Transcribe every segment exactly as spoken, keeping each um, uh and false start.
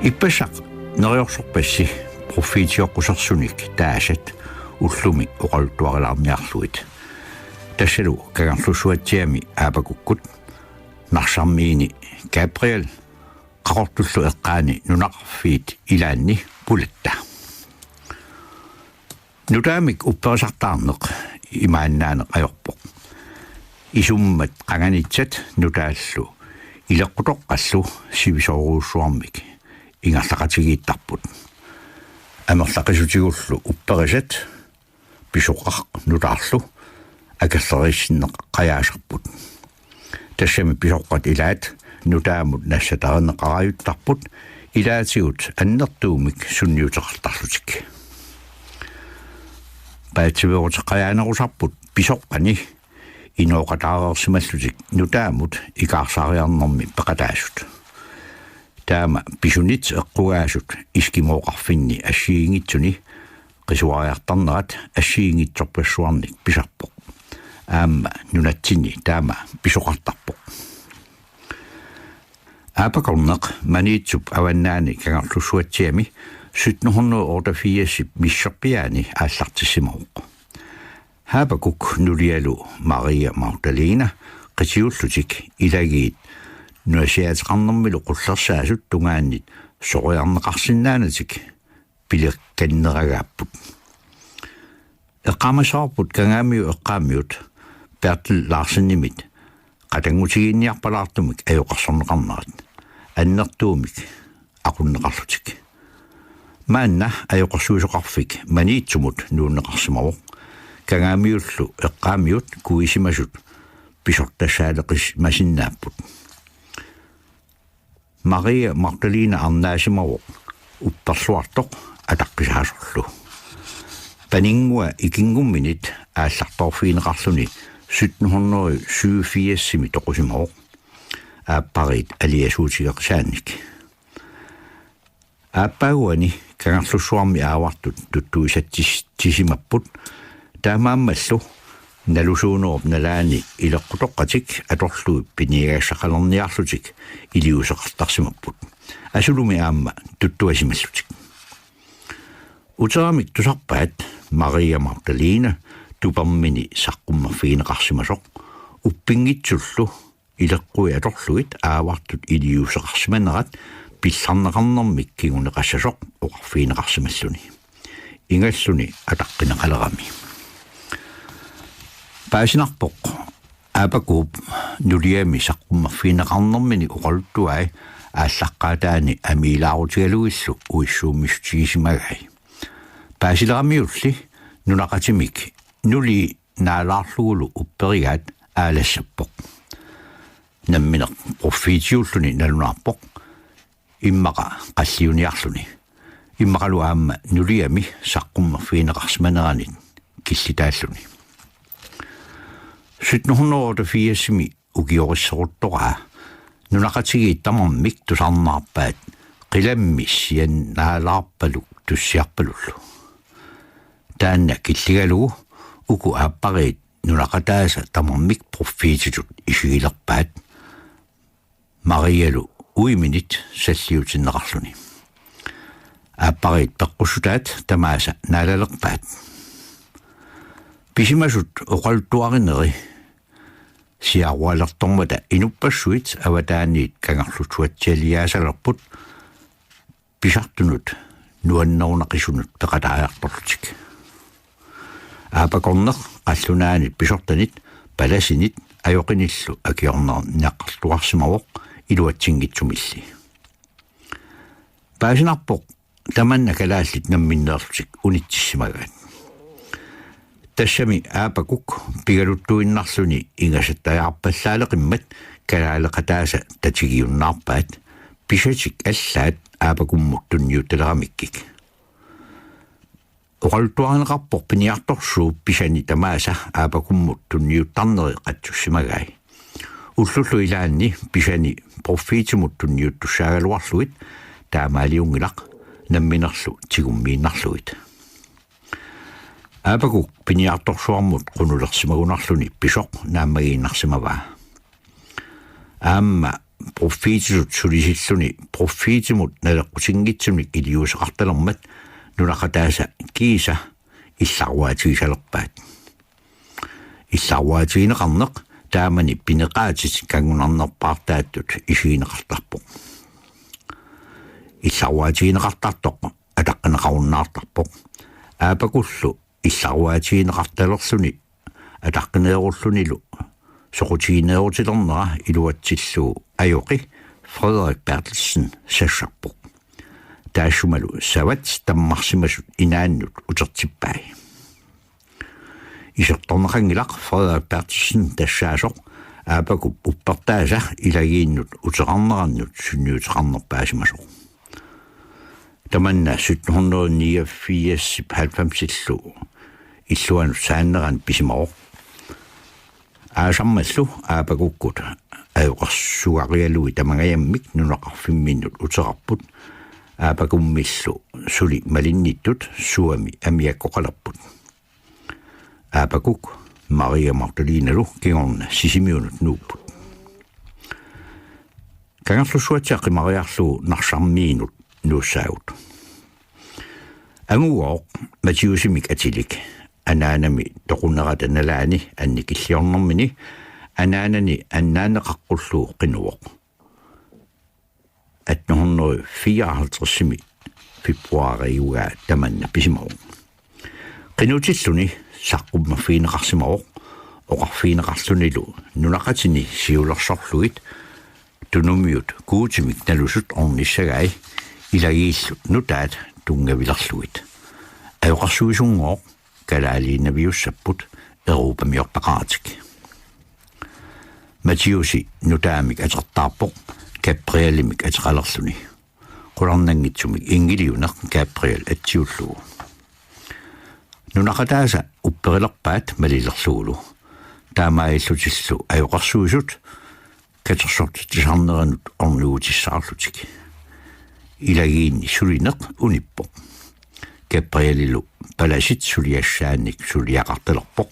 Ippassaq neriorsorpassi profeetioqqusersunik taasat ullumi oqaluttuarilaarniarlugit. Tassalu Kangerlussuatsiami Aapakukkut, Narsarmiini Gabriel, Qaqortullu eqqaani nunaqarfiit ilaanni Pulatta. Nutaamik upperisartaarneq imaannaaneq ajorpoq. Isummat qanganitsat nutaallu ileqqutoqqallu sivisoorujussuarmik ingerlaqatigiittarput. Amerlaqisutigullu upperisat pisoqaq nutaarlu akerleriissinneqajaasarput. Tassami pisoqqat ilaat nutaamut nassatarineqarajuttarput ilaatigut annertuumik sunniuteqartarlutik. Paatsiveeruteqajaanerusarput pisoqqani inooqataareersimallutik nutaamut ikaarsaariarnermi peqataasut. Taama pisunit eqqugaasut eskimooqarfinni assigiinngitsuni qisuariartarnerat assigiinngitsorpassuarnik pisarpoq. Aamma nunatsinni taama pisoqartarpoq. Aapakorneq Maniitsup avannaani Kangerlussuatsiami sytten hundrede otteogfirsip misserpiaani aallartissimavoq. Haabakuk nulialu Maria Magdalena qitiullutik ilagiit nunasiaateqarnermilu qullersaasut tungaannit soriarneqarsinnaanatik pileqqinneragaapput. Eqqaamasaarput Kangaamiut eqqaamiut Bertel Larsenimit qatanngutigiinniarpalaartumik ajoqersorneqarnerat annertuumik aqunneqarlutik. Maanna ajoqersuisoqarfik Maniitsumut nuunneqarsimavoq. Kangaamiullu eqqaamiut kuisimasut pisortassaaleqisimasinnaapput. Maria Magdalena arnaasimavoq upperluartoq ataqqisaasorlu. Paninnguaq ikinngumminit aallartoorfigineqarluni sytten hundrede syvogfirsimi toqusimavoq aappariit aliasuutigeqisaannik. Aappaaguani Kangerlussuarmi aavartut tuttuisatsissisimapput. Taamaammallu nalusuunerup nalaani ileqqutoqqatik atorlugit piniagassaqalerniarlutik iliuuseqartarsimapput. Asulumi aamma tuttuasimallutik. Uteramik tusarpaat Maria Magdalena tupermini saqqummerfigineqarsimasoq uppinngitsullu ileqqui atorlugit aavartut iliuuseqarsimanerat pillarneqarnermik kinguneqassasoq oqarfigineqarsimalluni. Ingalluni ataqqineqalerami. Paasinarpoq Aapakuup nuliami saqqummerfigineqarnermini oqaluttuai aallaqqaataani amiilaarutigalugillu uissuummissutigisimagaat. Paasileramiulli nunaqqatimik nulii naalaarlugulu upperigaat aalassappoq. Nammineq profeetiulluni nalunaarpoq, immaqa qalliuniarluni. Immaqalu aamma nuliami saqqummerfigineqarsimaneranit killitaalluni. Sytten hundrede otteogfirsimi ukiorisseruttoraa nunaqqatigiit tamarmik tusarnaarpaat qilammi siannaalaarpaluk tussiarpalullu. Taanna killigalugu uku aappariit nunaqqataasa tamarmik profeetitut isigilerpaat, Marialu uiminit salliutinneqarluni. Aappariit peqqussutaat tamaasa naalalerpaat. Pisimasut oqaluttuarineri siarualertormata inuppassuit avataaniit Kangerlussuatsialiaasalerput pisartunut nuannerunaqisunut peqataajartorlutik. Aapakorneq qallunaanit pisortanit palasinit ajoqinillu akiornarniaqartuarsimavoq iluatsinngitsumilli. Paasinarpoq tamanna kalaallit namminneerlutik unitsissimagaat. Tassami Aapakuk pigaluttuinnarluni ingasattajaarpallaaleqimmat kalaaleqataasa tatigiunnaarpaat pisatik allaat Aapakummut tunniuttaleramikkik. Oqaluttuarineqarpoq piniartorsuup pisani tamaasa Aapakummut tunniuttarneri qatsussimagai. Ullullu ilaanni pisani profeetimut tunniuttussaagaluarlugit taamaaliunngilaq namminerlu tigummiinnarlugit. Aapakuk piniartorsuarmut qunulersimagunarluni pisoq naammagiinnarsimavaa. Aamma profeetitut sulisilluni profeetimut naleqqutinngitsunik iliuuseqartalermat nunaqqataasa kiisa illarvaatigisalerpaat. Illarvaatigineqarneq taamani pineqaatit kanngunarnerpaartaattut isigineqartarpoq. Illarvaatigineqartartoq ataqqineqarunnaartarpoq. Aapakullu illarvaatigineqartalerluni ataqqineerullunilu soqutigineerutilernera iluatsillugu ajoqi Frederik Berthelsen sassarpoq. Taassumalu savat tammarsimasut inaannut utertippai. Isertorneqanngilaq Frederik Berthelsen tassaasoq Aapakup uppertaasa ilagiinnut uteqarnerannut sunniuteqarnerpaasimasoq. Tamanna sytten hundrede niogfirs halvfemsillu illuanut saannerani pisimavoq. Aasarmallu Aapakukkut ajoqersugaluit tamangajammik nunaqarfimminnut uteqarput. Aapakummillu suli malinnittut suami amiakkoqalerput. Aapakuk Maria Magdalenalu kingorna Sisimiunut nuupput. Kangerlussuatsiaq qimariarlugu Narsarmiinut nuussaagut. Angugooq Matthæusimik atilik anaanami toqunerata nalaani annikilliornermini anaanani annaanneqaqqullugu qinuvoq. Atten hundrede fireoghalvtredsimi februaariugaa tamanna pisimavoq. Qinutilluni saqqummerfigineqarsimavoq oqarfigineqarlunilu nunaqqatini siulersorlugit tunumiut Guutimik nalusut ornissagai ilagiillu nutaat tunngavilerlugit. Ajoqersuisunngooq kalaaliinaviussapput europamiortaqaratik. Matthæusi nutaamik atertaarpoq Gabrielimik ateqalerluni. Qularnanngitsumik inngiliuneq Gabriel atsiullugu. Nunaqqataasa upperilerpaat malilerlugulu. Taamaalillutillu ajoqersuisut katersortitsisarneranut ornigutissaarlutik. Ilagiinni sulineq unippoq. Gabrielilu palasit suliassaannik suliaqartalerpoq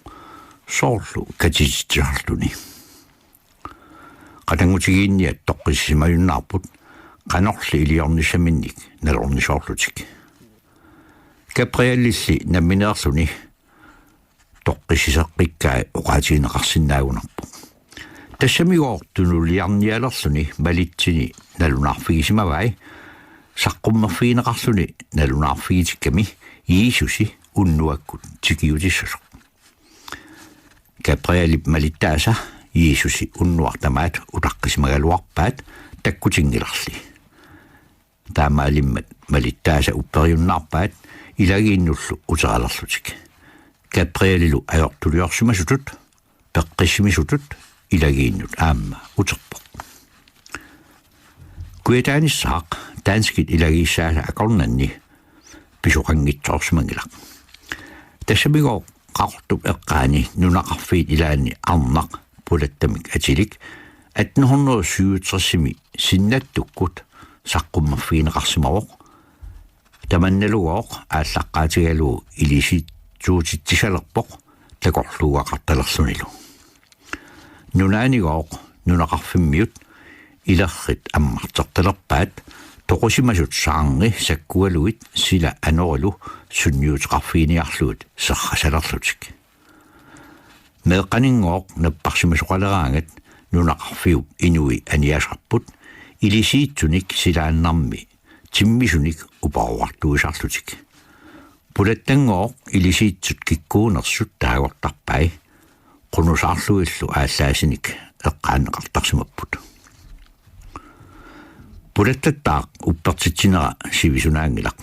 soorlu katititsisarluni. Qatanngutigiinniat toqqissisimajunnaarput qanorli iliornissaminnik nalornisoorlutik. Gabrielilli nammineerluni toqqissiseqqikkai oqaatigineqarsinnaagunarpoq. Tassamigooq tunuliarnialerluni malitsini nalunaarfigisimavai saqqummerfigineqarluni nalunaarfigitikkami Jiisusi unnuakkut tikiutissasoq. Gabrielip malittaasa Jiisusi unnuaq tamaat utaqqisimagaluarpaat takkutinngilarli. Taamaalimmat malittaasa upperiunnaarpaat ilagiinnullu uteralerlutik. Gabrielilu ajortuliorsimasutut peqqissimisutut ilagiinnut aamma uterpoq. Kujataanissaaq danskit ilagiissaasa akornanni pisoqanngitsoorsimanngilaq. Tassamigooq Qaqortup eqqaani nunaqarfiit ilaanni arnaq Pulattamik atilik atten hundrede syvogtresimi sinnattukkut saqqummerfigineqarsimavoq. Tamannalugooq aallaqqaatigalugu ilisiitsuutitsisalerpoq takorluugaqartalerlunilu. Nunaanigooq nunaqarfimmiut ilerrit ammartertalerpaat toqusimasut saarngi sakkugalugit sila anorilu sunniuteqarfiginiarlugit serrasalerlutik. Meeqqaninngooq napparsimasoqaleraangat nunaqarfiup inui aniasarput ilisiitsunik silaannarmi timmisunik uparuartuisarlutik. Pulattanngooq ilisiitsut kikkuunersut taagortarpai qunusaarlugillu aallaasinik eqqaanneqartarsimapput. Pulattattaaq uppertitsinera sivisunaanngilaq.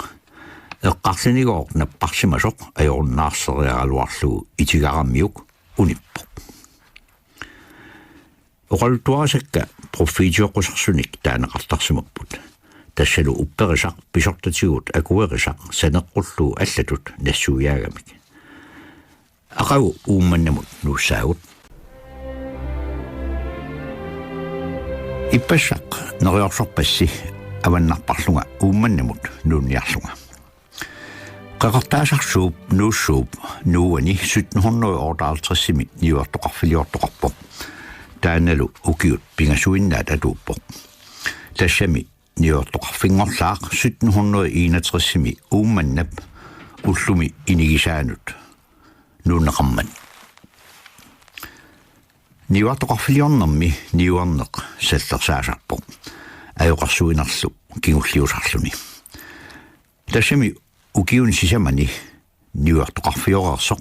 Eqqarlinigooq napparsimasoq ajorunnaarseriaraluarlugu itigaramiuk unippoq. Oqaluttuarisakka profeetioqqusarsunik taaneqartarsimapput. Tassalu upperisaq pisortatigut akuerisaq saneqqullugu allatut nassuiaagamik. Aqagu Uummannamut nuussaagut. Ippassaq neriorsorpassi avannarparlunga Uummannamut nuunniarlunga. Qeqertaasarsuup Nuussuup nuuani sytten hundrede otteoghalvtredsimi niuertoqarfiliortoqarpoq. Taannalu ukiut pingasuinnaat atuuppoq. Tassami niuertoqarfinngorlaaq sytten hundrede enogtresimi Uummannap ullumi inigisaanut nuunneqarmat. Niuertoqarfiliornermi niuerneq sallersaasarpoq, ajoqersuinerlu kingulliusarluni. Tassami ukiuni sisamani niuertoqarfioreersoq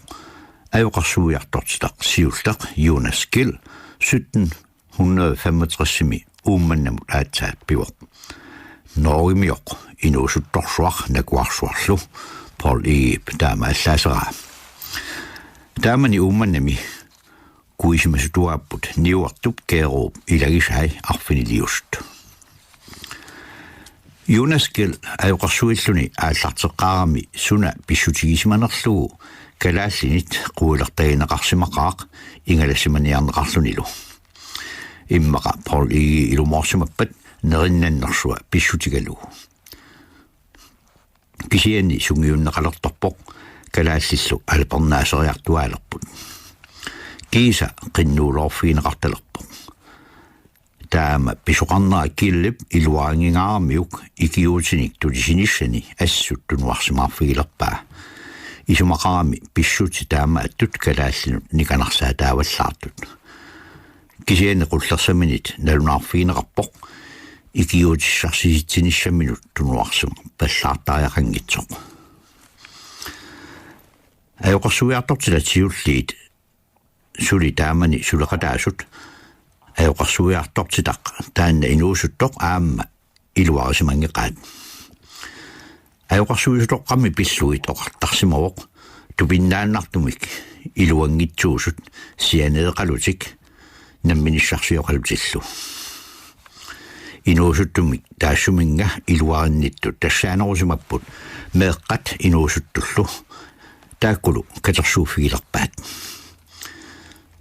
ajoqersuiartortitaq siulleq Jonas Gill sytten hundrede femogtresimi Uummannamut aatsaat pivoq. Norgemioq inuusuttorsuaq nakuarsuarlu Poul Egedep taama allaaseraa. Taamani Uummannami kuisimasutuaapput niuertup Keeruup ilagisai arfiniliusut. Jonas Gill ajoqersuilluni aallarteqqaarami suna pissutigisimanerlugu kalaallinit quilertagineqarsimaqaaq ingalassimaniarneqarlunilu. Immaqa Poul Egede ilumoorsimappat nerinnannersua pissutigalugu. Kisianni sungiunneqalertorpoq, kalaallillu alapernaaseriartuaalerput. Kiisa qinnuuloorfigineqartalerpoq. Taama pisoqarnera Gillip iluarinngingaaramiuk ikiuutinik tunisinissani assut tunuarsimaarfigilerpaa. Isumaqarami pissutsit taamaattut kalaallinut nikanarsaataavallaartut. Kisianni qullersaminit nalunaarfigineqarpoq ikiuutissarsisitsinissaminut tunuarsimaarpallaartariaqanngitsoq. Ajoqersuiartortitat siulliit suli taamani suleqataasut ajoqersuiartortitaq taanna inuusuttoq aamma iluarisimanngeqaat. Ajoqersuisutoqqammi pillugit oqartarsimavoq tupinnaannartumik iluanngitsuusut sianeeqalutik namminissarsioqalutillu. Inuusuttumik taassuminnga iluarinnittut tassaanerusimapput meeqqat inuusuttullu, taakkulu katersuuffigilerpaat.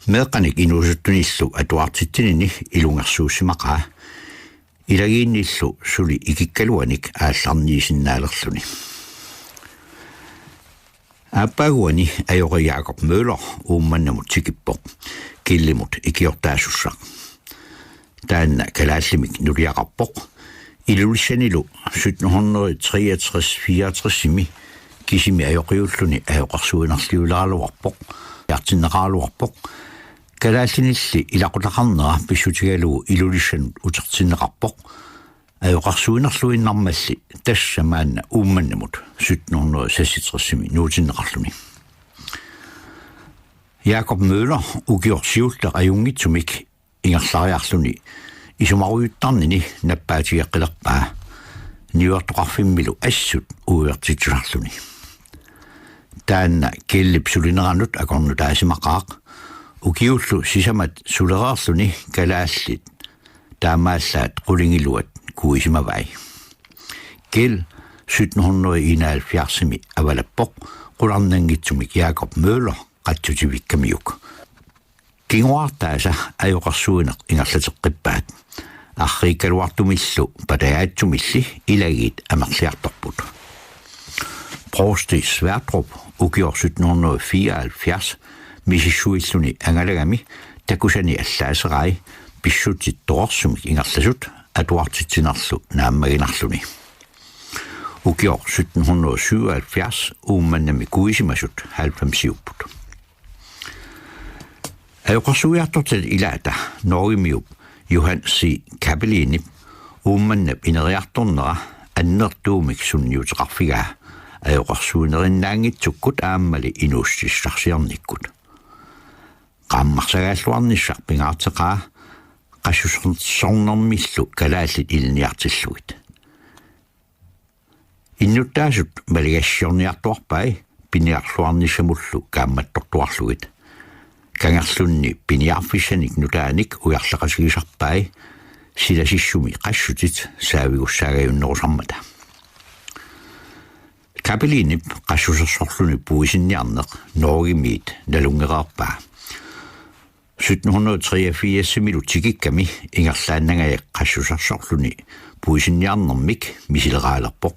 Meeqqanik inuusuttunillu atuartitsinini ilungersuussimaqaa, ilagiinnillu suli ikikkaluanik aallarniisinnaalerluni. Aappaaguani ajoqi Jakob Møller Uummannamut tikippoq, Gillimut ikiortaasussaq. Taanna kalaallimik nuliaqarpoq. Ilulissanilu sytten hundrede treogtres fireogtresimi kisimi ajoqiulluni ajoqersuinerliuleraluarpoq, iartinneqaraluarpoq. Kalaallinilli ilaqutaqarnera pissutigalugu Ilulissanut utertinneqarpoq. Ajoqersuinerluinnarmalli tassa maanna Uummannamut sytten hundrede seksogtresimi nuutinneqarluni. Jakob Møller ukioq siulleq ajunngitsumik ingerlariarluni isumarujuttarnini nappaatigeqqilerpaa niuertoqarfimmilu assut uivertitsisarluni. Taanna Gillip sulineranut akornutaasimaqaaq, ukiullu sisamat sulereerluni kalaallit taamaallaat qulingiluat kuisimavai. Gill sytten hundrede enoghalvfjerdsimi avalappoq qularnanngitsumik Jakob Møller qatsutivikkamiuk. Kinguaartaasa ajoqersuineq ingerlateqqippaat. Arriikkaluartumillu patajaatsumilli ilagiit amerliartorput. Provsti Sverdrup ukioq sytten hundrede fireoghalvfjerds misissuilluni angalagami takusani allaaserai pissutsit torersumik ingerlasut atuartitsinerlu naammaginarluni. Ukioq sytten hundrede syvoghalvfjerds Uummannami kuisimasut halvfemsiupput. Ajoqersuiartortitat ilaata Norgemiup Johan C. Kappelinip Uummannap ineriartornera annertuumik sunniuteqarfigaa ajoqersuinerinnaanngitsukkut aammali inuussutissarsiornikkut. Qaammarsagaalluarnissaq pingaarteqaa qassusersornermillu kalaallit ilinniartillugit. Innuttaasut maligassiorniartuarpai piniarluarnissamullu kaammattortuarlugit. Kangerlunni piniarfissanik nutaanik ujarleqatigisarpai silasissumi qassutit saavigussaagajunnerusarmata. Kappelinip qassusersorluni puisinniarneq Norgemiit nalunngereerpaa. Sytten hundrede treogfirsimilu tikikkami ingerlaannangajak qassusersorluni puisinniarnermik misileraalerpoq,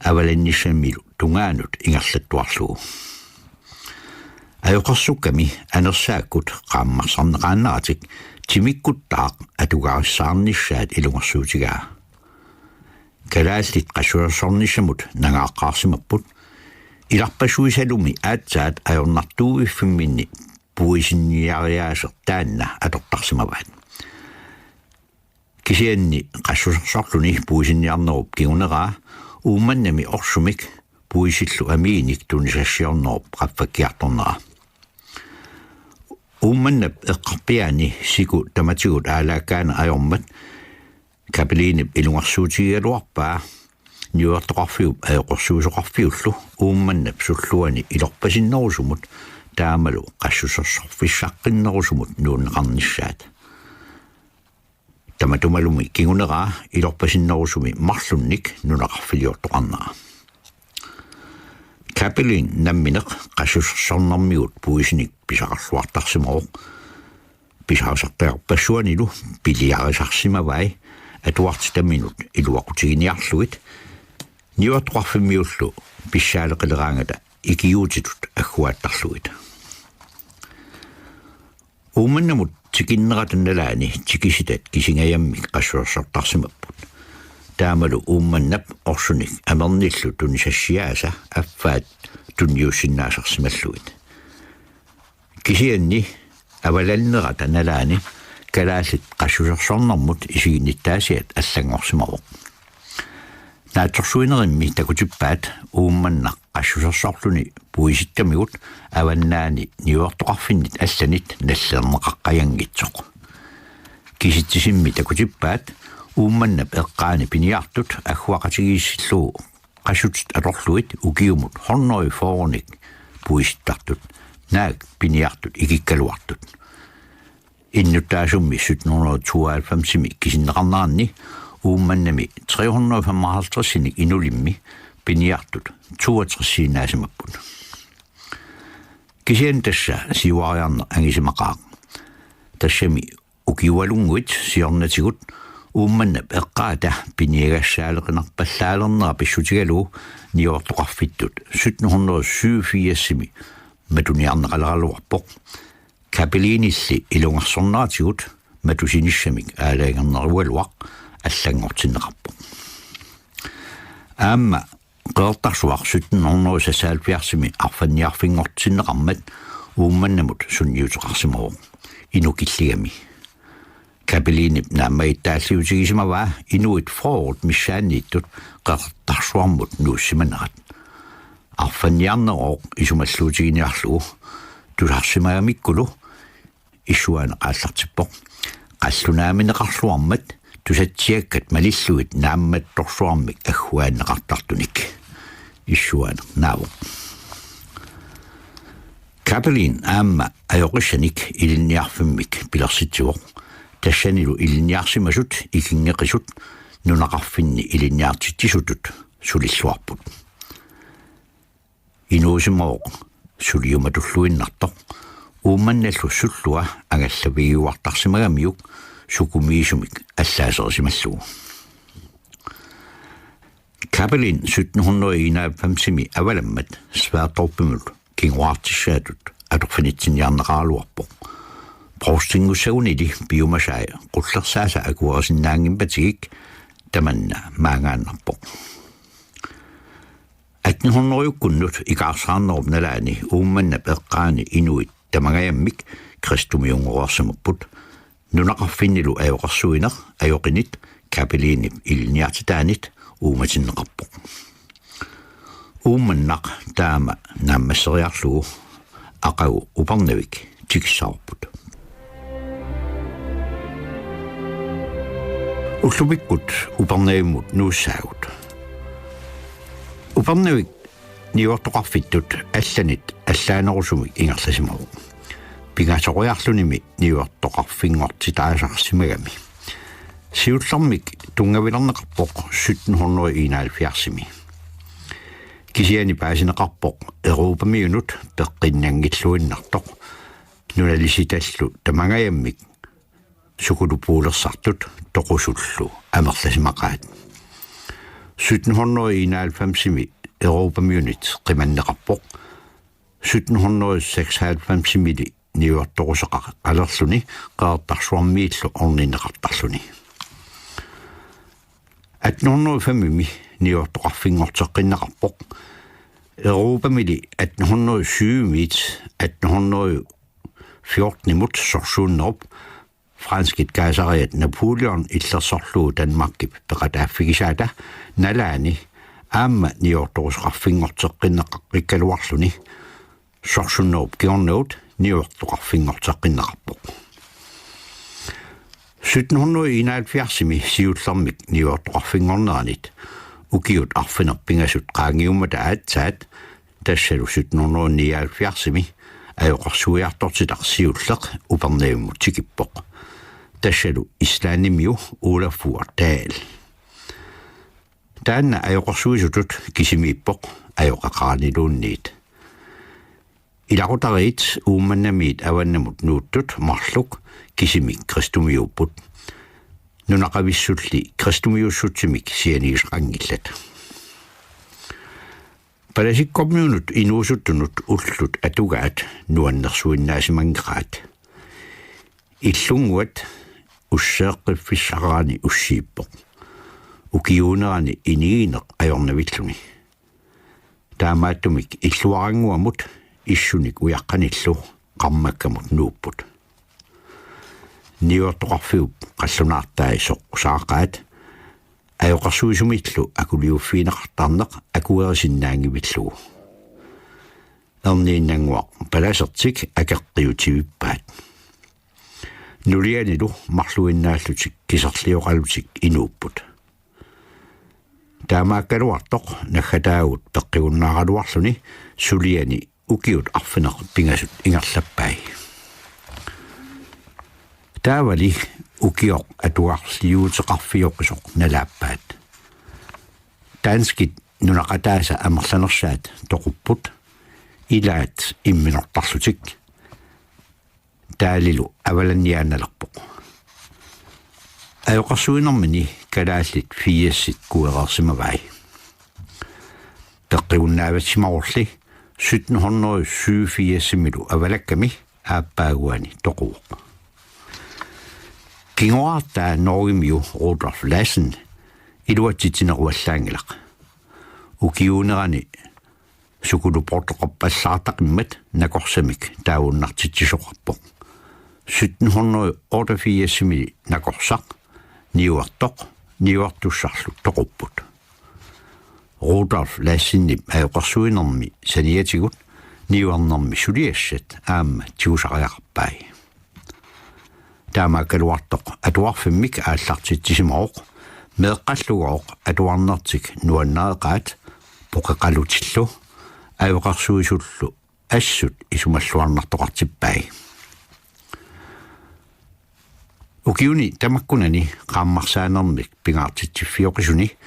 avalannissamilu tungaanut ingerlattuarlugu. Ajoqersukkami anersaakkut qaammarsarneqaannaratik timikkuttaaq atugarissaarnissaat ilungersuutigaa. Kalaallit qassusersornissamut nangaaqqaarsimapput, ilarpassuisalumi aatsaat ajornartuuiffimminni puisinniariaaseq taanna atortarsimavaat. Kisianni qassusersorluni puisinniarnerup kinguneraa Uummannami orsumik puisillu amiinik tunisassiornerup qaffakkiartornera. Uummannap eqqarpiaani siku tamatigut aalaakkaana ajormat Kappelinip ilungersuutigigaluarpaa niuertoqarfiup ajoqersuisoqarfiullu Uummannap sulluani ilorpasinnerusumut taamalu qassusersorfissaqqinnerusumut nuunneqarnissaat. Tamatumalumi kinguneraa ilorpasinnerusumi marlunnik nunaqarfiliortoqarnera. Kappelin nammineq qassusersornermigut puisinik pisaqarluartarsimavoq. Pisaqartarpassuanilu piliarisarsimavai atuartitaminut iluaqutiginiarlugit niuertoqarfimmiullu pissaaleqileraangata ikiuutitut agguaattarlugit. Uummannamut tikinnerata nalaani tikisitat kisingajammik qassusersortarsimapput. Taamalu Uummannap orsunik amernillu tunisassiaasa affaat tunniussinnaasarsimallugit. Kisianni avalannerata nalaani kalaallit qassusersornermut isiginnittaasiat allanngorsimavoq. Naatsorsuinerimmi takutippaat Uummannaq qassusersorluni puisittamigut avannaani niuertoqarfinnit allanit nallerneqaqqajanngitsoq. Kisitsisimmi takutippaat Uummannap eqqaani piniartut agguaqatigiissillugu qassutit atorlugit ukiumut hundrede fyrrenik puisittartut naak piniartut ikikkaluartut. Innuttaasummi sytten hundrede tooghalvfemsimi kisinneqarneranni Uummannami tre hundrede femoghalvtredsinik inulimmi piniartut toogtresiinnaasimapput. Kisianni tassa siuariarneq angisimaqaaq. Tassami ukiualunnguit siornatigut Uummannap eqqaata piniagassaaleqinerpallaalereernera pissutigalugu niuertoqarfittut sytten hundrede syvogfirsimi matuniarneqaleraluarpoq. Kappelinilli ilungersorneratigut matusinissamik aalajangernerugaluaq allanngortinneqarpoq. Aamma Qeqertarsuaq sytten hundrede seksoghalvfjerdsimi arfanniarfinngortinneqarmat Uummannamut sunniuteqarsimavoq inukilligami. Kappelinip naammagittaalliutigisimavaa inuit fyrret missaanniittut Qeqertarsuarmut nuussimanerat. Arfanniarnerooq isumalluutiginiarlugu tusarsimagamikkulu issuaaneq aallartippoq. Qallunaamineqarluarmat tusatsiakkat malillugit naammattorsuarmik agguaanneqartartunik. Issuaaneq naavoq. Kappelin aamma ajoqissanik ilinniarfimmik pilersitsivoq. Tassanilu ilinniarsimasut ikinngeqisut nunaqarfinni ilinniartitsisutut sulilluarput. Inuusimavoq suliumatulluinnartoq Uummannallu sullua angallavigiuartarsimagamiuk sukumiisumik allaaserisimallugu. Kappelin sytten hundrede enoghalvfemsimi avalammat Sverdrupimut kingoraartissaatut atorfinitsinniarneqaraluarpoq. Provstinngussagunili piumasai qullersaasa akuerisinnaanngimmatigik tamanna maangaannarpoq. Atten hundredekkunnut ikaarsaarnerup nalaani Uummannap eqqaani inuit tamangajammik kristumiunngoreersimapput. Nunaqarfinnilu ajoqersuineq ajoqinit Kappelinip ilinniartitaanit uumatinneqarpoq. Uummannaq taama naammasseriarlugu aqagu Upernavik tikissavarput. Ullumikkut Upernavimmut nuussaagut. Upernavik niuertoqarfittut allanit allaanerusumik ingerlasimavoq. Pingasoriarlunimi niuertoqarfinngortitaasarsimagami. Siullermik tunngavilerneqarpoq sytten hundrede enoghalvfjerdsimi. Kisianni paasineqarpoq Europamiunut peqqinnanngilluinnartoq. Nunalisitallu tamangajammik sukulupuulersartut toqusullu amerlasimaqaat. Sytten hundrede enoghalvfemsimi Europamiunit qimanneqarpoq. sytten hundrede seksoghalvfemsimiilli niuertoruseqalerluni Qeqertarsuarmiillu orninneqartarluni. Atten hundrede femimi niuertoqarfinngorteqqinneqarpoq. Europamili atten hundrede syvimiit atten hundrede fjortenimut sorsunnerup franskit kaasariat Napoleon illersorlugu Danmarkip peqataaffigisaata nalaani aamma niuertoruseqarfinngorteqqinneqaqqikkaluarluni sorsunnerup kingornagut niuertoqarfinngorteqqinneqarpoq. Sytten hundrede enoghalvfjerdsimi siullermik niuertoqarfinngorneranit ukiut arfineq-pingasut qaangiummata aatsaat, tassalu sytten hundrede nioghalvfjerdsimi ajoqersuiartortitaq siulleq Upernavimmut tikippoq. Tassalu Islandimiu Olafur Dahl. Taanna ajoqersuisutut kisimiippoq ajoqeqaraniluunniit. Ilaqutariit Uummannamiit avannamut nuuttut marluk kisimik kristumiuupput. Nunaqavissulli kristumiuussutsimik sianigisaqanngillat. Palasikkormiunut inuusuttunut ullut atugaat nuannersuinnaasimanngeraat. Illunnguat usseeqqiffissaqarani ussiippoq. Ukiuunerani inigineq ajornavilluni. Taamaattumik illuarannguamut issunik ujaqqanillu qarmakkamut nuupput. Niuertoqarfiup qallunaartai soqqusaaqaat ajoqersuisumillu akuliuffigineqartarneq akuerisinnaanngivillugu. Erniinnannguaq palasertik akeqqiutivippaat. Nulianilu marluinnaallutik kiserlioqalutik inuupput. Taamaakkaluartoq naggataagut peqqigunnaaraluarluni suliani ukiut arfineq-pingasut ingerlappai. Taavali ukioq atugarliuuteqarfioqisoq nalaappaat. Danskit nunaqataasa amerlanersaat toqupput, ilaat imminortarlutik. Dahlillu avalanniaannalerpoq. Ajoqersuinermini kalaallit firsit kuereersimavai. Peqqigunnaavatsimarulli sytten hundrede syvogfirsimilu avalakkami aappaaguani toquvoq. Kingoraartaa Norgemiu Rudolf Lassen iluatsitsineruallaanngilaq. Ukiuunerani sukuluportoqarpallaartaqimmat nakorsamik taavunnartitsisoqarpoq. Sytten hundrede otteogfirsimi nakorsaq niuertoq niuertussarlu toqupput. Rudolf Lassenip ajoqersuinermi saniatigut niuernermi suliassat aamma tigusariaqarpai. Taamaakkaluartoq atuarfimmik aallartitsisimavoq, meeqqallugooq atuarnertik nuannareqaat poqeqalutillu ajoqersuisullu assut isumalluarnartoqartippai. Ukiuni tamakkunani qaammarsaanermik pingaartitsiffioqisuni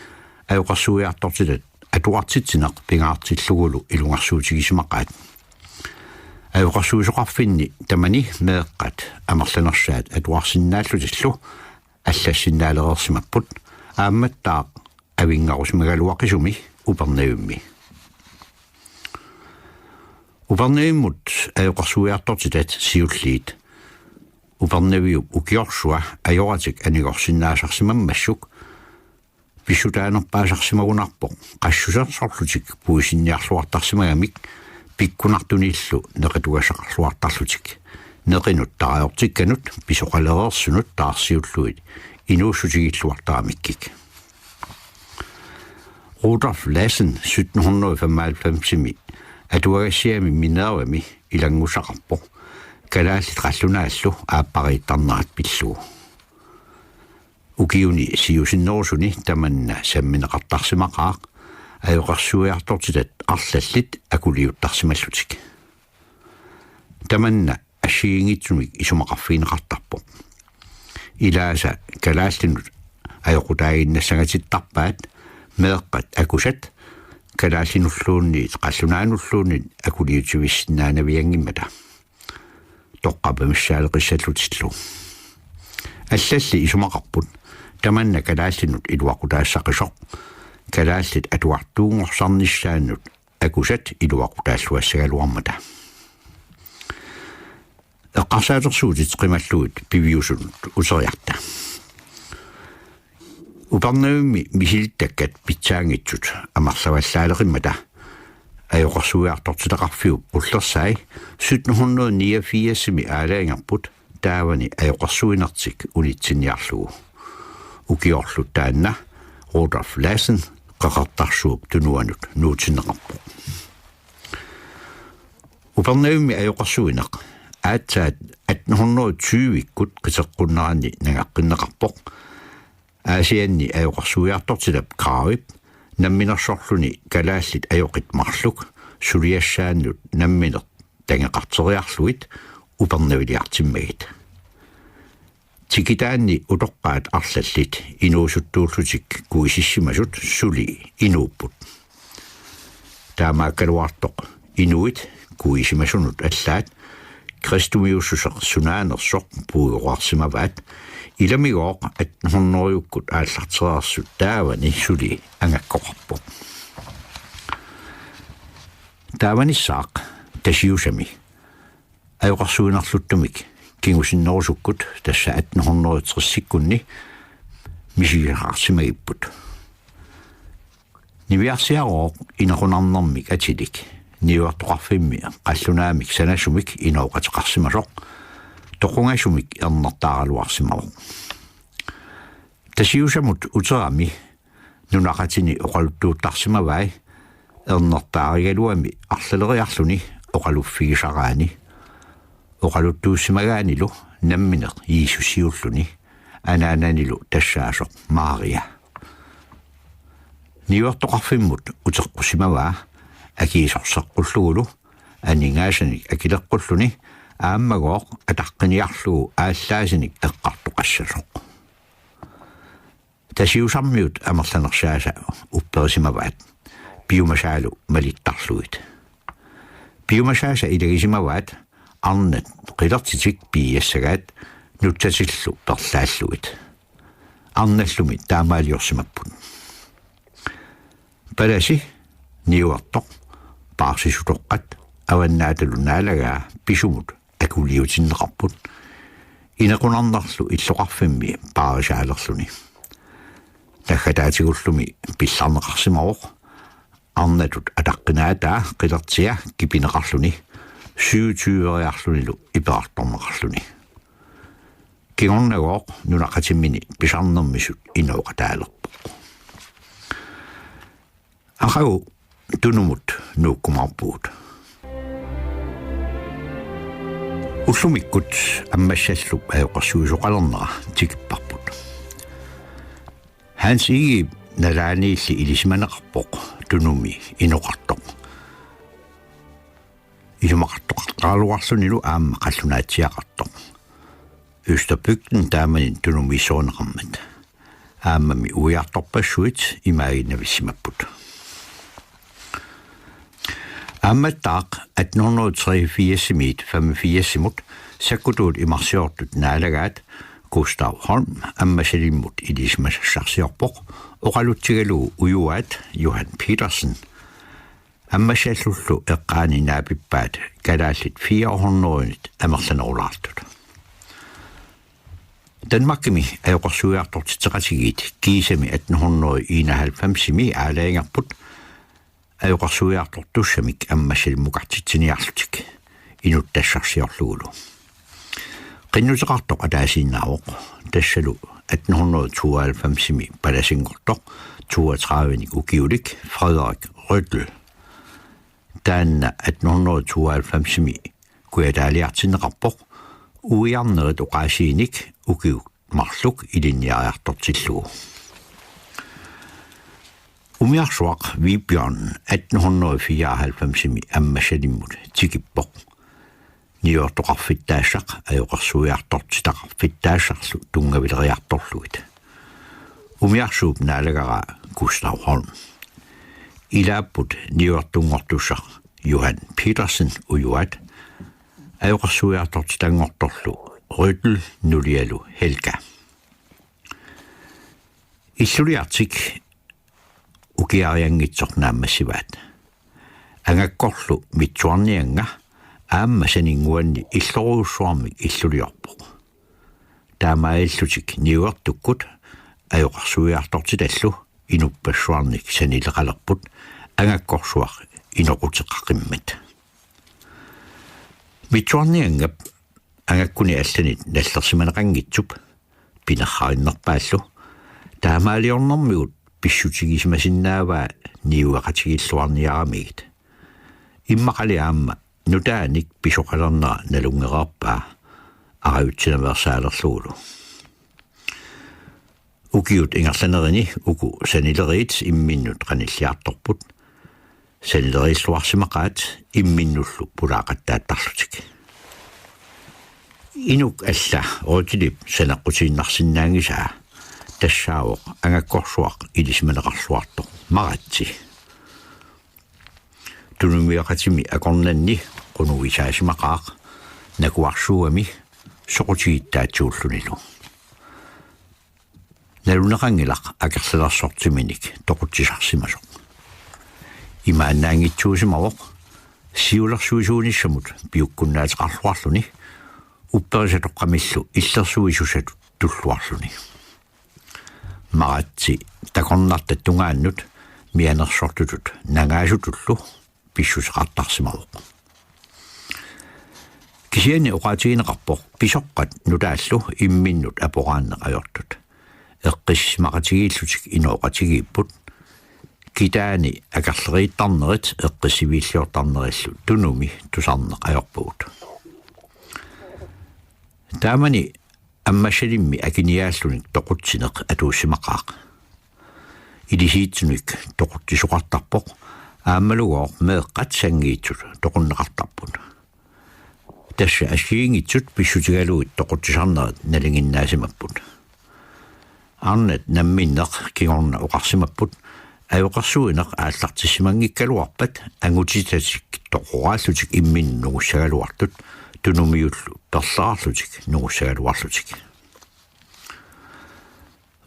ajoqersuiartortitat atuartitsineq pingaartillugulu ilungersuutigisimaqaat. Ajoqersuisoqarfinni tamani meeqqat amerlanersaat atuarsinnaallutillu allassinnaalereersimapput, aammattaaq avinngarusimagaluaqisumi Upernavimmi. Upernavimmut ajoqersuiartortitat siulliit Upernaviup ukiorsua ajoratik anigorsinnaasarsimammassuk pissutaanerpaasarsimagunarpoq qassusersorlutik puisinniarluartarsimagamik pikkunartunillu neqitugassaqarluartarlutik, neqinut tarajortikkanut pisoqalereersunut taarsiullugit inuussutigilluartaramikkik. Rudolf Lassen sytten hundrede femoghalvfemsimi atuagassiami Minervami ilanngussaqarpoq kalaallit qallunaallu aappariittarnerat pillugu. Ukiuni siusinnerusuni tamanna sammineqartarsimaqaaq ajoqersuiartortitat arlallit akuliuttarsimallutik. Tamanna assigiinngitsumik isumaqarfigineqartarpoq. Ilaasa kalaallinut ajoqutaaginnassangatittarpaat meeqqat akusat kalaallinulluunniit qallunaanulluunniit akuliutivissinnaanavianngimmata toqqapavissaaleqissallutillu. Allalli isumaqarput tamanna kalaallinut iluaqutaassaqisoq kalaallit atuartuunngorsarnissaannut akusat iluaqutaalluassagaluarmata. Eqqarsaatersuutit qimallugit piviusunut uteriarta. Upernavimmi misilittakkat pitsaanngitsut amerlavallaaleqimmata ajoqersuiartortitaqarfiup qullersai sytten hundrede niogfirsimi aalajangerput taavani ajoqersuinertik unitsinniarlugu. Ukiorlu taanna Rudolf Lassen Qeqertarsuup Tunuanut nuutinneqarpoq. Upernavimmi ajoqersuineq aatsaat atten hundrede tyve-kkut qiteqqunneranni nangeqqinneqarpoq. Aasianni ajoqersuiartortitap Kraavip namminersorluni kalaallit ajoqit marluk suliassaannut nammineq tangeqarteriarlugit Upernaviliartimmagit. Tikitaanni utoqqaat arlallit inuusuttuullutik kuisissimasut suli inuupput. Taamaakkaluartoq inuit kuisimasunut allaat kristumiussuseq sunaanersoq puigorarsimavaat, ilamigooq atten hundrede-kkut aallartereersut taavani suli angakkoqarpoq. Taavanissaaq Tasiusami ajoqersuinerluttumik kingusinnerusukkut, tassa atten hundrede tres-ikkunni, misigisaqarsimagipput. Niviarsiarooq inequnarnermik atilik niuertoqarfimmi qallunaamik sanasumik inooqateqarsimasoq toqungasumik ernertaaraluarsimavoq. Tasiusamut uterami nunaqqatini oqaluttuuttarsimavai ernertaarigaluami arlaleriarluni oqaluffigisaraani. Oqaluttuussimagaanilu nammineq Jiisusiulluni, anaananilu tassaasoq Maria. Niuertoqarfimmut uteqqusimavaa akiisorseqqullugulu aningaasanik akileqqulluni aammagooq ataqqiniarlugu aallaasinik eqqartoqassasoq. Tasiusarmiut amerlanersaasa upperisimavaat piumasaalu malittarlugit. Piumasaasa ilagisimavaat arnat qilertitik piiassagaat nutsatillu perlaallugit. Arnallumi taamaaliorsimapput. Palasi, niuertoq, paarsisutoqqat, avannaatalu naalagaa pisumut akuliutinneqarput, inequnarnerlu illoqarfimmi paarisaalerluni. Naggataatigullu pillarneqarsimavoq, arnatut ataqqinaataa qilertia kipineqarluni, syvogtyveriarlunilu iperartorneqarluni. Kingornagooq nunaqqatiminni pisarnermisut inooqataalerpoq. Aqagu Tunumut nuukkumaarpugut. Ullumikkut Ammassallup ajoqersuisoqalernera tikipparput. Hans Egedep nalaaniilli ilisimaneqarpoq Tunumi inoqartoq. Isumaqartoqartaraluarlunilu aamma qallunaatsiaqartoq. Østerbygden taamani Tunumiissoorneqarmat. Aammami uiartorpassuit imaaginnavissimapput. Aammattaaq atten hundrede treogfirsimiit femogfirsimut sakkutuut imarsiortut naalagaat Gustav Holm Ammassalimmut ilisimasassarsiorpoq oqalutsigalugu ujuaat Johan Petersen. Ammassallullu eqqaani naapippaat kalaallit fire hundredenit amerlanerulaartut. Danmarkimi ajoqersuiartortitseqatigiit kiisami atten hundrede enoghalvfemsimi aalajangerput ajoqersuiartortussamik Ammassalimmukartitsiniarlutik inuttassarsiorlugulu. Qinnuteqartoq ataasiinnaavoq, tassalu atten hundrede tooghalvfemsimi palasinngortoq toogtredivenik ukiulik Frederik Rødel. Taanna atten hundrede tooghalvfemsimi kujataaliartinneqarpoq uiarnerit oqaasiinik ukiut marluk ilinniariartortillugu. Umiarsuaq Vebjørn atten hundrede fireoghalvfemsimi Ammassalimmut tikippoq. Niuertoqarfittaassaq ajoqersuiartortitaqarfittaassarlu tunngavileriartorlugit. Umiarsuup naalagaraa Gustav Holm. Ilaapput niuertunngortussaq Johan Petersen ujuaat, ajoqersuiartortitanngortorlu Rødel nulialu Helga. Illuliartik ukiarianngitsoq naammassivaat. Angakkorlu Mitsuarniannga aamma saninnguanni illorujussuarmik illuliorpoq. Taamaalillutik niuertukkut ajoqersuiartortitallu inuppassuarnik sanileqalerput angakkorsuaq inoquteqaqimmat. Mitsuarnianngap angakkuni allanit nallersimaneqanngitsup pinerrarinnerpaallu taamaaliornermigut pissutigisimasinnaavaa niueqatigiilluarniaramigit. Immaqali aamma nutaanik pisoqalernera nalunngereerpaa arajutsinaveersaalerlugulu. Ukiut ingerlanerini uku sanileriit imminnut qanilliartorput. Sanileriilluarsimaqaat imminnullu pulaaqattaattarlutik. Inuk alla Rødtlip saneqqutiinnarsinnaanngisaa tassaavoq angakkorsuaq ilisimaneqarluartoq Maratsi. Tunumiaqatimi akornanni qunugisaasimaqaaq nakuarsuugami soqutigittaatsuullunilu. Naluneqanngilaq akerlalersortiminik toqutsisarsimasoq. Imaannaanngitsuusimavoq siulersuisuunissamut piukkunnaateqarluarluni upperisatoqqamillu illersuisusatut tulluarluni. Maratsi takornartat tungaannut mianersortutut nangaasutullu pissuseqartarsimavoq. Kisianni oqaatigineqarpoq pisoqqat nutaallu imminnut aporaanneq ajortut. Eqqissisimaqatigiillutik inooqatigiipput. Kitaani akerleriittarnerit eqqissiviilliortarnerillu Tunumi tusarneq ajorpugut. Taamani Ammassalimmi akiniaallutik toqutsineq atuussimaqaaq. Ilisiitsunik toqutsisoqartarpoq aammalugooq meeqqat sanngiitsut toqunneqartarput. Tassa assigiinngitsut pissutigalugit toqutsisarnerit nalinginnaasimapput. Arnat namminneq kingorna oqarsimapput ajoqersuineq aallartissimanngikkaluarpat angutitatik toqoraallutik imminnut nungussagaluartut Tunumiullu perlerarlutik nungussagaluarlutik.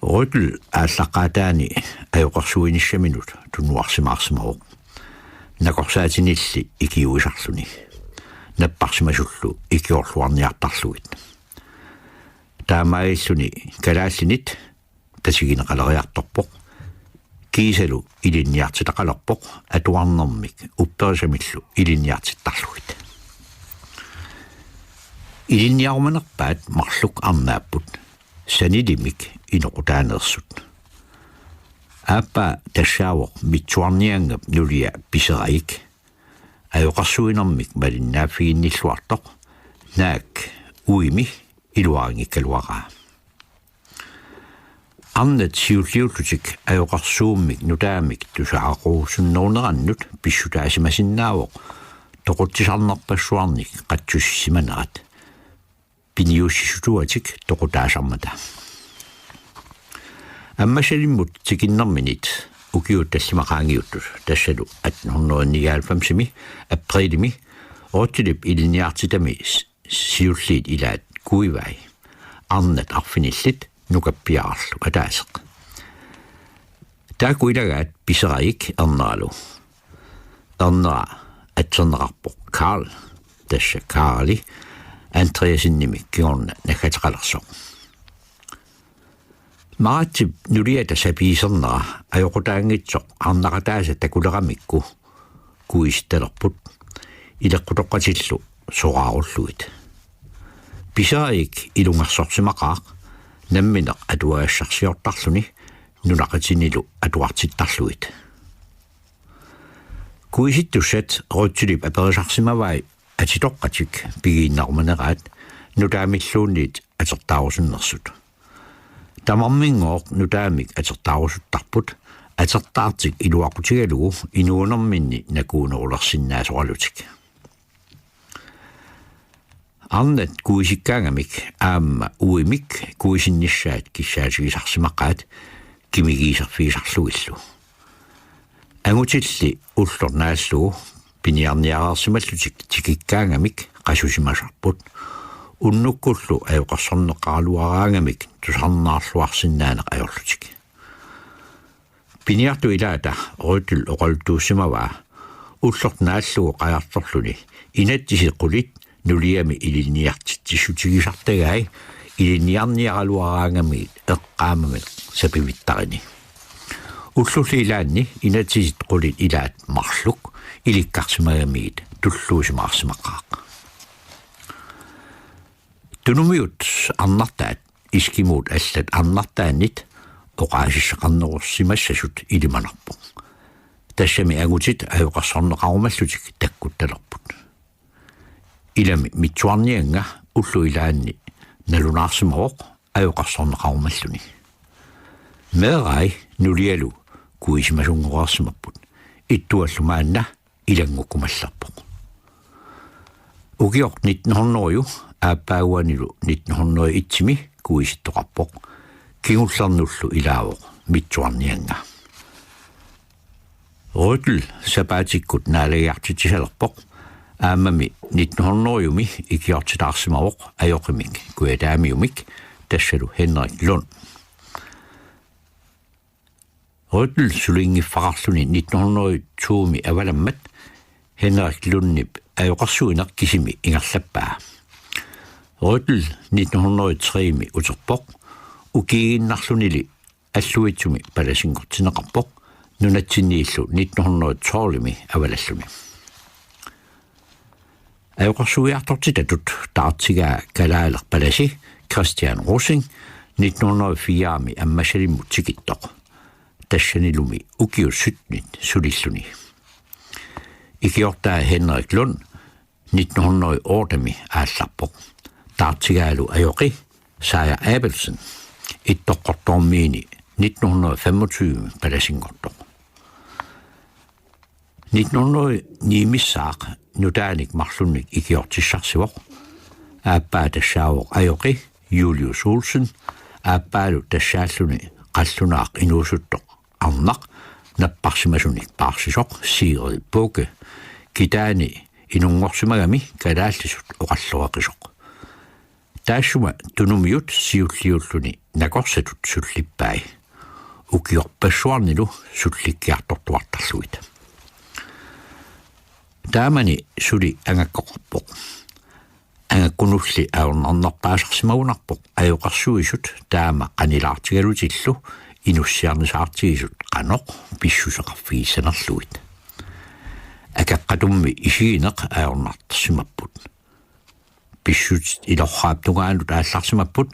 Rødtl aallaqqaataani ajoqersuinissaminut tunuarsimaarsimavoq. Nakorsaatinilli ikiuisarluni. Napparsimasullu ikiorluarniartarlugit. Taamaalilluni kalaallinit tatigineqaleriartorpoq. Kiisalu ilinniartitaqalerpoq atuarnermik upperisamillu ilinniartittarlugit. Ilinniarumanerpaat marluk arnaapput sanilimik inoqutaaneersut. Aappaa tassaavoq Mitsuarnianngap nulia Piserajik. Ajoqersuinermik malinnaaffiginnilluartoq naak uimi iluarinngikkaluaraa. Arnat siulliullutik ajoqersuummik nutaamik tusaaquusunnerunerannut pissutaasimasinnaavoq toqutsisarnerpassuarnik qatsussimanerat piniussisutuatik toqutaasarmata. Ammassalimmut tikinnerminit ukiut tallimat qaangiuttut tassalu atten hundrede nioghalvfemsimi aprilimi Rødtlip ilinniartitami s- siulliit ilaat kuivai. Arnat arfinillit nukappiararlu ataaseq. Taakku ilagaat Piserajik erneralu. Ernera atserneqarpoq Karl, tassa Karli Andreassenimik kingorna naggateqalersoq. Maratsip nuliata sapiisernera ajoqutaanngitsoq arnaqataasa takuleramikku kuisittalerput ileqqutoqqatillu soraarullugit. Piserajik ilungersorsimaqaaq nammineq atuagassarsiortarluni nunaqatinilu atuartittarlugit. Kuisittussat Rødtlip aperisarsimavai atitoqqatik pigiinnarumaneraat nutaamilluunniit atertaarusunnersut. Tamarminngooq nutaamik atertaarusuttarput atertaartik iluaqutigalugu inuunerminni nakuunerulersinnaasoralutik. Arnat kuisikkaangamik aamma uimik kuisinnissaat kissaatigisarsimaqaat kimigiiserfigisarlugillu. Angutilli ulloq naallugu piniarniareersimallutik tikikkaangamik qasusimasarput. Unnukkullu ajoqersorneqaraluaraangamik tusarnaarluarsinnaaneq ajorlutik. Piniartut ilaata Rødtl oqaluttuussimavaa ullortut naallugu qajartorluni inatsisit qulit nuliami ilinniartitsissutigisartagai ilinniarniaraluaraangamigit eqqaamamik sapivittarini. Ullulli ilaanni inatsisit qulit ilaat marluk ilikkarsimagamigit tulluusimaarsimaqaaq. Tunumiut arnartaat, eskimuut allat arnartaannit oqaasissaqarnerussimassasut ilimanarpoq. Tassami angutit ajoqersorneqarumallutik takkuttalerput. Ilami Mitsuarniannga ullut ilaanni nalunaarsimavoq ajoqersorneqarumalluni. Meerai nulialu kuisimasunngorsimapput. Ittuallu maanna ilanngukkumallerpoq. Ukioq nitten hundrede aappaaguanilu nitten hundrede et-imi kuisittoqarpoq. Kingullernullu ilaavoq Mitsuarniannga. Rüttel sapaatikkut naalagiartitsisalerpoq. Aammami nitten hundrede et-imi ikiortitaarsimavoq ajoqimik kujataamiumik, tassalu Henrik Lund. Rüttel sulinngiffaqarluni nitten hundrede to-mi avalammat Henrik Lundip ajoqersuineq kisimi ingerlappaa. Rüttel nitten hundrede tre-mi uterpoq, ukiiginnarlunili Alluitsumi palasinngortinneqarpoq, nunatsinniillu nitten hundrede tolv-imi avalalluni. Ajoqersuiartortitatut taartigaa kalaaleq palasi Christian Rosing nitten hundrede fire-mi Ammassalimmut tikittoq. Tassanilumi ukiut syttenit sulilluni. Ikiortaa Henrik Lund nitten hundrede otte-mi aallarpoq. Taartigaalu ajoqi Sejer Abelsen Ittoqqortoormiini nitten hundrede femogtyve palasinngortoq. Nitten hundrede ni-missaaq nutaanik marlunnik ikiortissarsivoq. Aappaa tassaavoq ajoqi Julius Olsen, aappaalu tassaalluni qallunaaq inuusuttoq arnaq napparsimasunik paarsisoq Sigrid Bugge, kitaani inunngorsimagami kalaallisut oqalloreqisoq. Taassuma tunumiut siulliulluni nakorsatut sullippai, ukiorpassuarnilu sullikkiartortuartarlugit. Taamani suli angakkoqarpoq. Angakkunulli ajornarnerpaasarsimagunarpoq ajoqersuisut taama qanilaartigalutillu inussiarnisaartigisut qanoq pissuseqarfigissanerlugit. Akeqqatummi isigineq ajornartarsimapput. Pissutsit ilorraap tungaanut aallarsimapput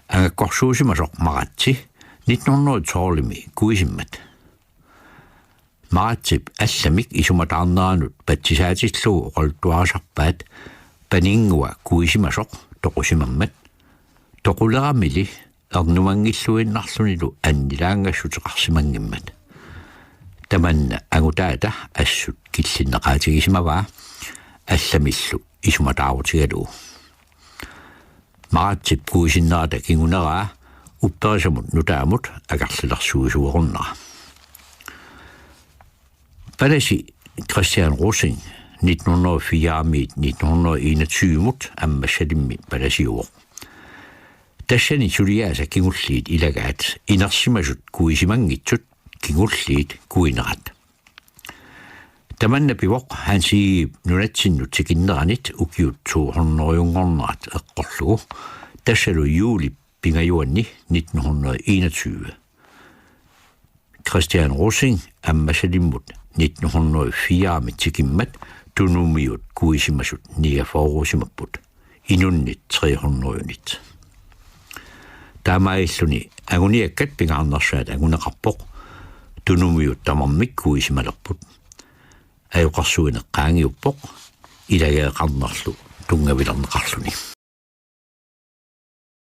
angakkorsuusimasoq Maratsi nitten hundrede tolv-imi kuisimmat. Maratsip allamik isumataarneranut patsisaatillugu oqaluttuarisarpaat paninngua kuisimasoq toqusimammat. Toquleramili ernumanngilluinnarlunilu annilaangassuteqarsimanngimmat. Tamanna angutaata assut killinneqaatigisimavaa allamillu isumataarutigalugu. Maratsip kuisinnerata kinguneraa upperisamut nutaamut akerlilersuisuerunnera. Palasi Christian Rosing nitten hundrede og fire-miit nitten hundrede og enogtyve-mut Ammassalimmi palasiuvoq. Tassani suliaasa kingulliit ilagaat inersimasut kuisimanngitsut kingulliit kuinerat. Tamanna pivoq Hans Egedep nunatsinnut tikinneranit ukiut to hundrede-nngornerat eqqorlugu, tassalu juulip pingajuanni nitten hundrede og enogtyve. Christian Rosing Ammassalimmut nitten hundrede og fire-mi tikimmat tunumiut kuisimasut niogfyrre-simapput, inunnit tre hundrede-nit. Taamaalilluni anguniakkat pingaarnersaat anguneqarpoq, tunumiut tamarmik kuisimalerput. Ajoqersuineq qaangiuppoq ilageeqarnerlu tunngavilerneqarluni.